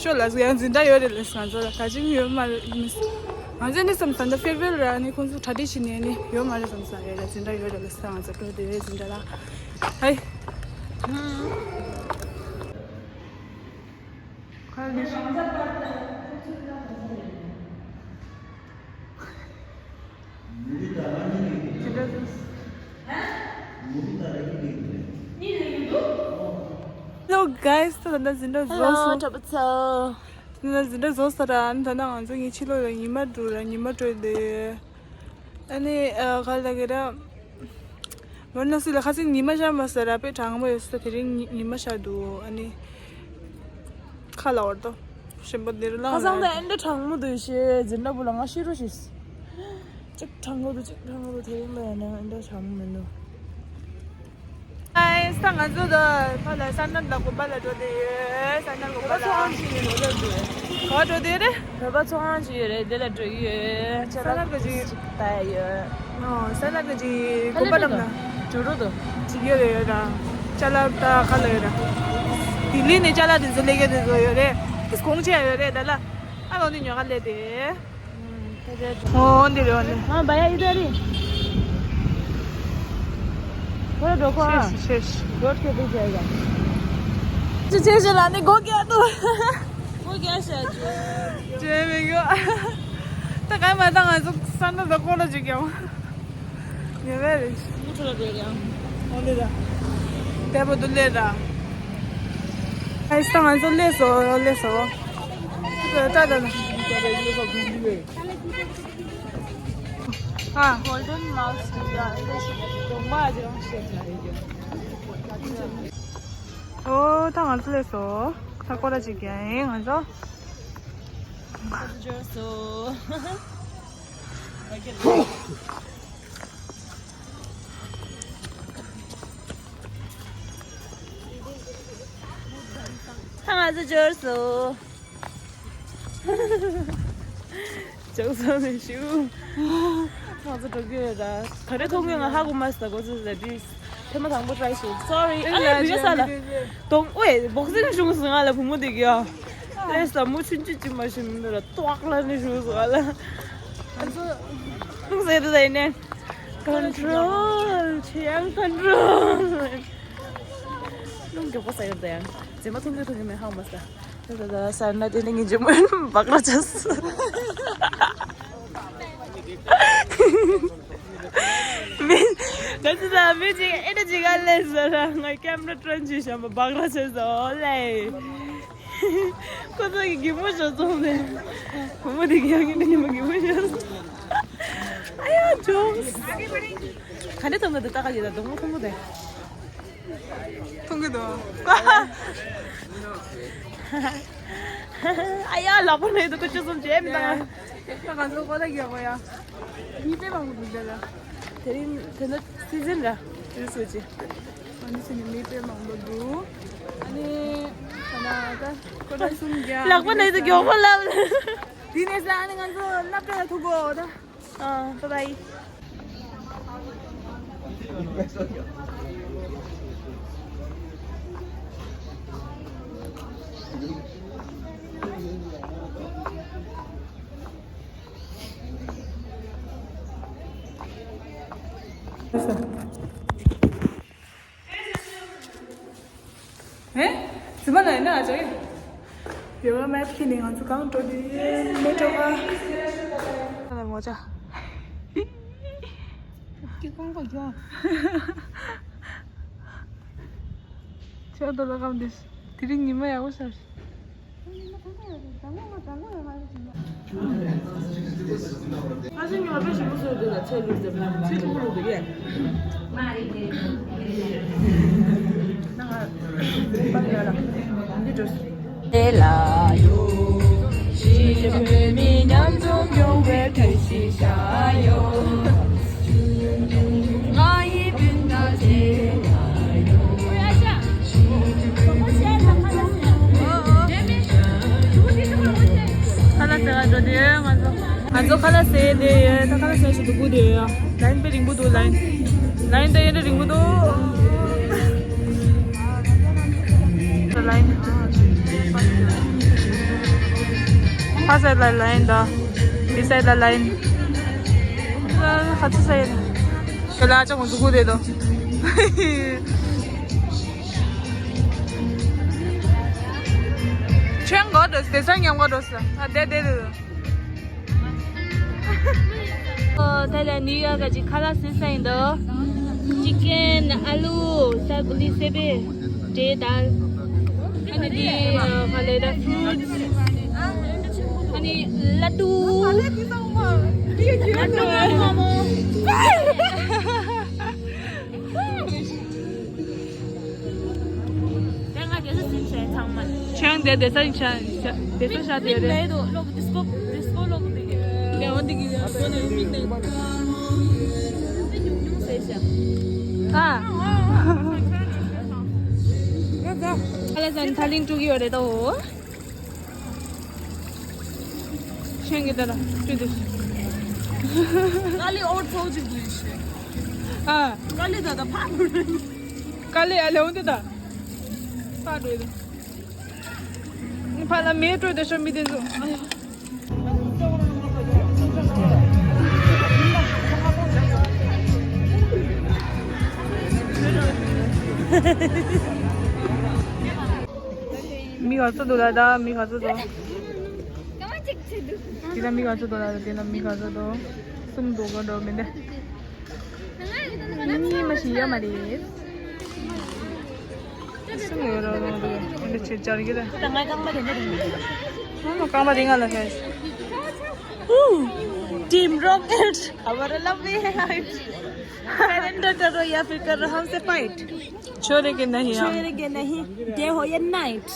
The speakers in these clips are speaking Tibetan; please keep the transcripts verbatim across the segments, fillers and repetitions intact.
ཤོ་ལ་ཡང་འཛིན་གྲྭ་ཡོད་རེད་ལབ་སོང་། ང་ཚོ་ལ་ག་ཅིག་ཡོད་མ་རེད། ང་ཚོ་ནི་བསམ་ས་འདི་ཕེར་ཝེལ་ར་ནི་ཁོང་ཚོ་གྲ་སྒྲིག་བྱེད་ནས་ནི་ཡོད་མ་རེད་བསམ་ས་རེད་ལ། འཛིན་གྲྭ་ཡོད་རེད་ལབ་སོང་། ང་ཚོ་འགྲོ་དེ་རེད་འཛིན་གྲྭ་ལ། ཧའི། Hello guys, ད་ད་འཛིན་གྲྭ་རྫོགས་སོང་། གྲོགས་པོ་ཚོ། ད་འཛིན་གྲྭ་རྫོགས་ཚར་ར། ཨ་ནི་ད་ང་ཚོ་ངའི་ཕྱི་ལོགས་ལ་ཉི་མ་འགྲོ་ར། ཉི་མ་དྲོས་ཏེ། ཨ་ནི་ཨ་ག་ལ་གི་ར། མོ་ན་སི་ལ་ཁ་སང་ཉི་མ་ཤར་མ་ཟེར་ར། དཔེ་གྲང་མོ་ཡོད་ས། དེ་རིང་ཉི་ཉི་མ་ཤར་འདུག་ཨ་ནི་ཁ་ལ་བར་དོ་ཞིམ་པོ་འདིར་ལངས། ཁ་སང་ད་ཨེ་འདྲ་གྲང་མོ་འདུག་ཤེས། འཛིན་གྲྭ་བུ་ལ་ང་ཤི་རུ་ཤི། གཅིག་གྲང་མོ་འདུག་གཅིག་གྲང་མོ་འདུག་དེ་རིང་ལ་ཡང་ན་ཨེ་འདྲ་གྲང་མོ་མི་འདུག་ཨའི་ས་ང་ཚོ་ད་ཕ་ལ་ས་ནར་ལ་དགོན་པ་ལ་འགྲོ་དེ་ཡོད། ས་ནར་དགོན་པ་ལ་ཚོགས་ཁང་ཅིག་ཡོད་ནོ་ལ་འགྲོ་ཡོད། ག་འགྲོ་དེ་རེད། བོད་པ་ཚོགས་ཁང་ཅིག་ཡོད་རེད། དེ་ལ་འགྲོ་གི་ཡོད། ཅ་ལག་ཅིག་ལྟ་ཡ་ཡོད། ཨོ་ས་ནར་ག་ཅིག་དགོན་པ་རྣམས་ལ་ཇོ་རུ་དུ་ཅིག་ཡོད་རེད་ཡོད་ར། ཅ་ལག་ད་ག་ལ་ཡོད་ར། དིལླི་ནས་ཅ་ལག་དེ་ཚོ་ལས་ཀ་དེ་ཚོ་ཡོད་རེད། དེ་གོང་ཆེ་ཡོད་རེད། ད་ལ་ཨ་ལོ་ནི་ཉོ་ག་ལས་དེ། ཨོ་འདི་རེད། ཨོ་འདི། ང་བ་ཡ་ཡི་ད་རི། ཁོ་ར་འགྲོ་ཁོ་ཨ། ཤེས་ཤེས། རོད་ཁེ་པི་ཇའི་ག་ཅི་ཆེ་ཤི་ལ་ནི་སྒོ་རྒྱག་ཏུ། སྒོ་རྒྱག་ཤ་ཅུ། ཇེ་མི་གོ་ད་ག་མ་ད་ང་ཚོ་ས་ན་ད་ཀོ་ལ་ཅིག་ཀྱང་ཉེ་བས་རེད། མུ་ཁྲོ་ལ་འགྲོ་ཡང་། ཨོ་འདི་ད། དེ་པོ་དུ་ལས་ད། ཨ་ས་ང་ཚོ་ལས་སོ་ལས་སོ། ད་ད་ད། ཨ། Golden Mouse ཡ་ཨེ་འདྲ་ཞིག་གདོང་མ་ཨ་ཅེ་རང་ཤེས་ན་རེད་ཡ། ཨོ་ད་ང་ཚོ་ལས་སོ། ད་ཀོ་ར་ཅིག་ཀྱང་ཡིན་ང་ཚོ། ང་ཚོ་འབྱོར་སོ། ད་ང་ཚོ་འབྱོར་སོ། ཅོག་ཙེ་ནས་ཞུ། ང་ཚོ་འགྲོ་གི་ཡོད་ད། ག་རེ་མཐོང་གི་ང་ཧ་གོ་མ་སོང་། ད་གོ་ཚོད་ཟ་དུས། ཐེངས་མ་དང་པོ་ཊ་རའི་ཞུ། སོ་རི། ཨ་ལས་མི་ས་ལ། དོང་ཨོའི་བོག་སིང་བྱུང་སོང་ང་ལ་བུ་མོ་དེ་གི་ཡ། ཨེ་ས་མོ་ཆུན་ཆུན་ཅི་མ་ཞུ་མི་འདུག་ལ་ཏོག་ལ་ནི་བྱུང་སོང་ང་ལ། ང་ཚོ། ལུང་ཟེར་དུ་ཟེར་ནས། Control ཆེ་ཡང་control། ལུང་མགྱོགས་པོ་ཟ་ཡོད་ད་ཡང་། རྗེས་མ་མཐོང་གི་མཐོང་གི་མེད་ཧ་གོ་མ་སོང་། ད་ད་ད་ས་ན་དེ་ནི་ངེད་ཅག་མོ་བག་ར་ཆགས་སོང་། མི་ང་ཚོ་ད་མི་ཅིག་ཨེ་འདྲ་ཅིག་ག་ལས་ཟེར་ར། ང་ཀེམ་ར་ཊོན་ཅིག་བཞག་པ་བག་ར་ཆགས་སོང་ཨོ་ལེ། ཁོ་ཚོ་གི་གད་མོ་ཤོར་སོང་ནས། བུ་མོ་དེ་གི་ཡང་ངེད་ཉི་མ་གད་མོ་ཤོར་སོང་། ཨ་ཡ་ཇོགས། ག་འདྲ་མཐོང་གི་འདུག་ད་ག་ཡིན་ད་གདོང་མོ་མཐོང་གི་འདུག་མཐོང་གི་འདུག་ཨ་ཡ་ལག་པ་ནས་འདུག་ཁོ་ཆུ་གསུམ་བྱས་མི་འདུག་ད་ང་ཚོ་ཀོ་ལ་གི་ཡག་པོ་ཡ། མི་དཔེ་མང་པོ་འདུག་འདི་ལ། དེ་རིང་དེ་ནི་སི་ཛིན་ར། དེ་སུ་ཅི། ཨ་ནི་ཕྱི་ནས་མི་དཔེ་མང་པོ་འདུག་ཨ་ནི་ད་ན་ད་ཀོ་ལ་གསུམ་བརྒྱ། ལག་པ་ནས་འདུག་མགྱོགས་པོ་ལབ། དེ་ནས་ས་ཨ་ནི་ང་ཚོ་སློབ་གྲྭ་ལ་ཐུག་གོ་ད། ཨ། bye bye། ཨེ། ཙི་མ་ལ་ཡིན་ན་ཨ་ཅག་ཡོད། ཡོད་མེད་ཁྱི་ནི་ང་ཚོ་གང་འགྲོ་དུས་མེད་འགྲོ་ག་ངོ་ཅག་ཁྱི་ཁོང་གོ་རྒྱོ། ཁྱོད་དོ་ལ་ཀམ་དེ་དེ་རིང་ཉི་མ་ཡག་པོ་ཤར། ཁ་ལག་ཟ་ག་འགྲོ་དུས་ང་ཚོ། ང་ཚོ་ཁ་ལག་ཟས་དེ་ཡོད། ད་ཁ་ལག་ཟས་ཞིག་འདུག་དགོས་དེ་ཡོད། ལའིན་དཔེ་རིང་པོ་འདུག་ལའིན། ལའིན་དེ་ཡོད་རིང་པོ་འདུག་ད་ལའིན། ཕ་སའི་ལ་ལའིན་ད། འདི་སའི་ལ་ལའིན། ཁ་ཚི་སའི། ཁྱོད་ལ་ཅང་གོ་འདུག་དགོས་དེ་དོ། ཁྱོད་གོ་འགྲོ་སི་དེ་ས་ཉམས་གོ་འགྲོ་སི་ཨ་དེ་དེ་དེ། ཨོ། ད་ལ་ནིའུ་ཡོག་ག་ཅིག་ཁ་ལག་ཟས་ས་ཡིན་འདུག་ཅི་ཀན་ཨ་ལུ་ས་བུ་ལི་སེ་པེ་འབྲས་དང་། ཨ་ནི་འདི་ཨ་ཕ་ལེ་ད་ཕུ་རུ་ཊི། ཨ་ནི་ལ་ཏུ། ལ་ཏུ། ཁྱེད་ང་བསྡད་ས་ཟིན་བྱས་ཚང་མ། ཁྱེད་ང་བསྡད་ས་ཡིན་ཆ་བསྡད་ས་ཤ་དེ་རེད། མེད་དོ་ལོག་ཌིས་ཀོ་ཌིས་ཀོ་ལོག་འདི་གི། ལེ་འོ་འདི་གི་ལ་སོ་ནས་མི་འདུག་ཉུང་ཉུང་ཟེར་ཤག་ད། ད་ད། ཨ་ལ་ཟན་ཐ་ལིང་ཀྲུག་གི་ཡོད་རེད་ད་འོ། ཤེས་ཀྱི་ད་ལ་ཅུ་དེ། ཀ་ལི་ཨོར་ཚོགས་ཅིག་དུ་ཤེས། ཨ། ཀ་ལི་ད་ད་ཕ་རུ། ཀ་ལི་ཨ་ལེ་འོང་དེ་ད། ཕ་རུ་དེ། ཕ་ལ་མེ་སྤྲོད་དེ་ཤོ་མི་དེ་ཚོ། མི་ག་ཚོད་འདུག་ལ་ད་མི་ག་ཚོད་འདུག་དེ་ལ་མི་ག་ཚོད་འདུག་ལ་དེ་ལ་མི་ག་ཚོད་འདུག་གསུམ་འདུག་ག་འགྲོ་མི་འདུག་གཉིས་མ་ཞིག་ཡོད་མ་རེད། གསུམ་ཡོད་རོགས་རོགས་འདུག་འདི་ཆེ་ཆར་གི་རེད། ད་ང་རྐང་པ་དེ་འདྲ་རེད། ཨ་མ་རྐང་པ་དེ་ང་ལ་ཤོད། Ooh, Team Rocket, हमारा लव है। Surrender करो या फिर करो हमसे fight। छोड़ेंगे नहीं हम। छोड़ेंगे नहीं, ये हो या night।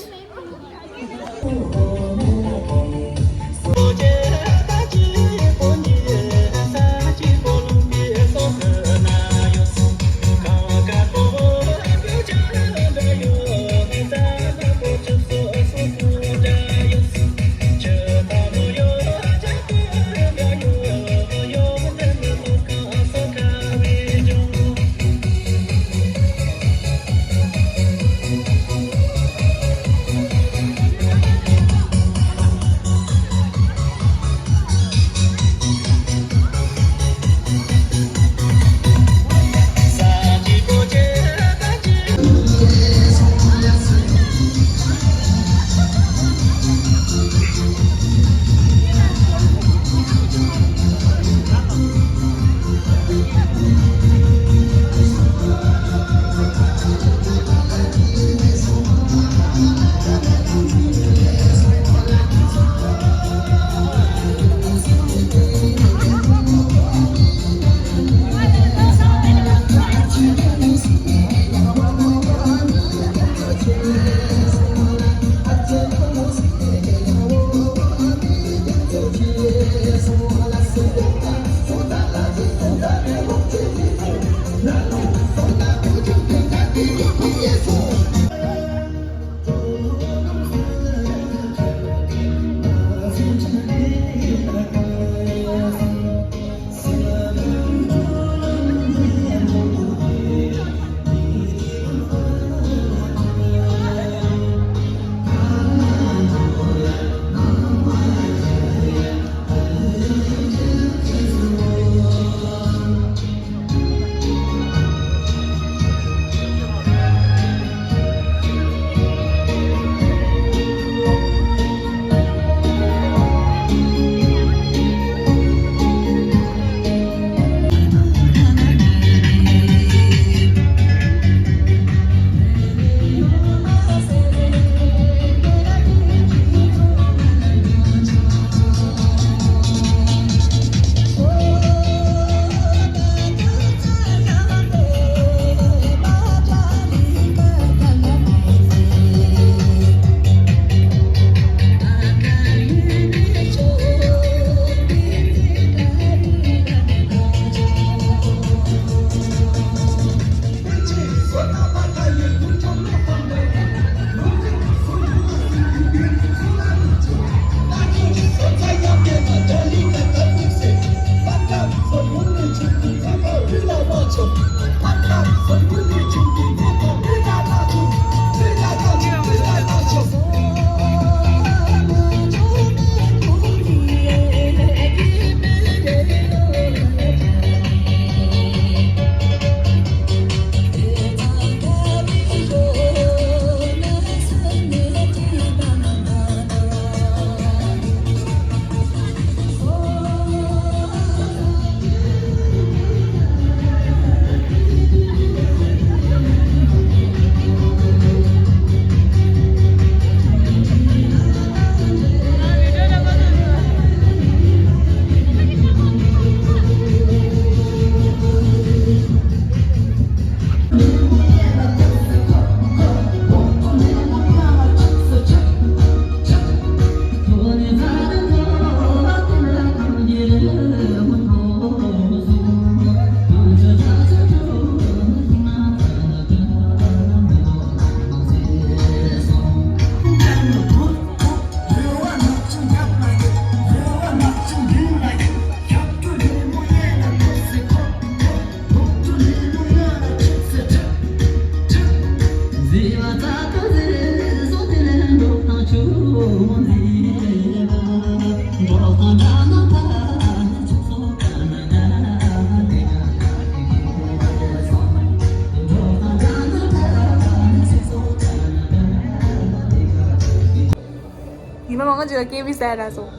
ཉི་མ་མང་པོ་ཅིག་ལ་ཀེ་བི་ཟ་ཡ་རག་སོང་།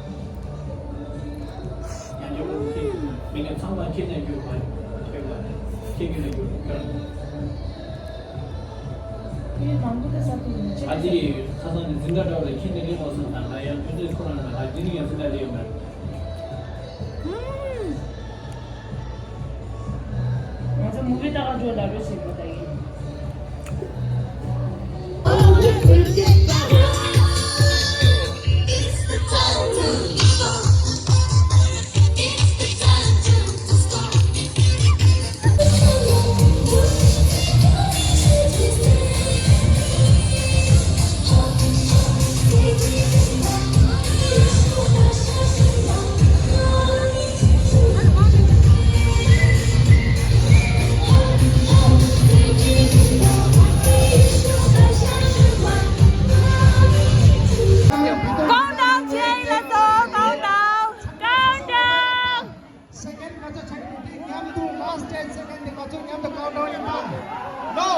མི་ངན་ཚང་མ་ཁྱེད་ནས་རྒྱུག་པ། ཁྱེད་ལ་ཁྱེད་ཀྱི་ནས་རྒྱུག་པ། ཨ་ཅེ་ཁ་སང་ནས་འཛིན་གྲྭ་འདྲ་བ་ལ་ཁྱེད་ནས་ལེན་འོང་སོང་དང་ང་ཡང་ཁྱོད་ཚོའི་ཁོ་རང་ལ་ང་འཛིན་ཡང་འཛིན་གྲྭ་ལེན་ཡོད་མ་རེད། ང་ཚོ་མུ་བི་ལྟ་ག་འགྲོ་ལབ་རོགས་བྱེད་དགོས་ད་ཡིན། Countdown བྱས་ཡིན་ལ་སོ། Countdown། Countdown། Second ང་ཚོ་ཆགས་ཀྱི་འདུག་མཉམ་དུ་last ten second དེ་ང་ཚོ་མཉམ་དུ་countdown ཡིན་པ། No།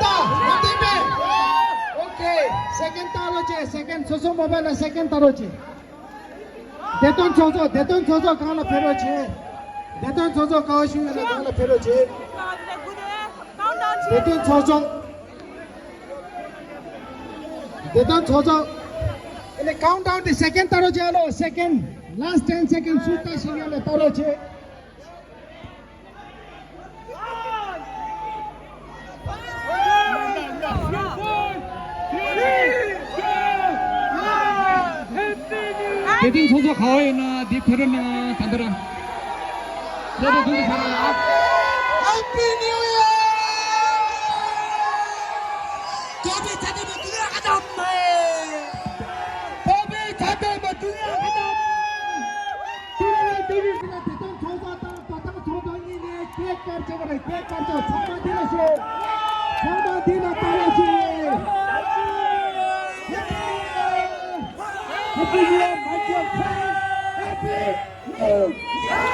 ད་ང་དེ་མེད། Okay། Second ལྟ་རོགས་བྱེད། Second སོ་སོ་mobile ལ་second ལྟ་རོགས་བྱེད། བདེ་དོན་ཚོགས་གཙོ། བདེ་དོན་ཚོགས་གཙོ་གང་ལ་ཕེབས་རོགས་བྱེད། བདེ་དོན་ཚོགས་གཙོ་གང་ཞིག་ཡོད་ན་གང་ལ་ཕེབས་རོགས་བྱེད། བདེ་དོན་ཚོགས་གཙོ། བདེ་དོན་ཚོགས་གཙོ། ཨ་ནི་countdown དེ་second ལྟ་རོགས་བྱེད་ཨ་ལོ། Second last ten seconds སུ་ལྟ་ཞིག་ཡོད་ན་ལྟ་རོགས་བྱེད། དེ་དུས་ཚོགས་གཙོ་ག་བ་ཡོད་ན་འདི་ཕེབས་རོགས་གནང་། ད་ལྟ་རང་ཚོགས་གཙོ་ཚོགས་གཙོ་ག་རང་ལ། Happy New Year! Happy New Year! བོད་པའི་ཁ་བཏགས་མ་བཏུང་ཡ་ཁ་བཏགས། དེ་རིང་དེ་རིང་འདི་ལ་བདེ་དོན་ཚོགས་གཙོ་དང་དོ་དམ་ཚོགས་གཙོ་གཉིས་ནས་ཀེག་དཀར་ཆག་རེད། ཀེག་དཀར་ཆག་ཚང་མ་འདི་ལ་ཤོག་ཚང་མ་འདི་ལ་ལྟ་ཡ་ཤོག Happy New Year! Happy New Year, my dear friends! Happy New Year!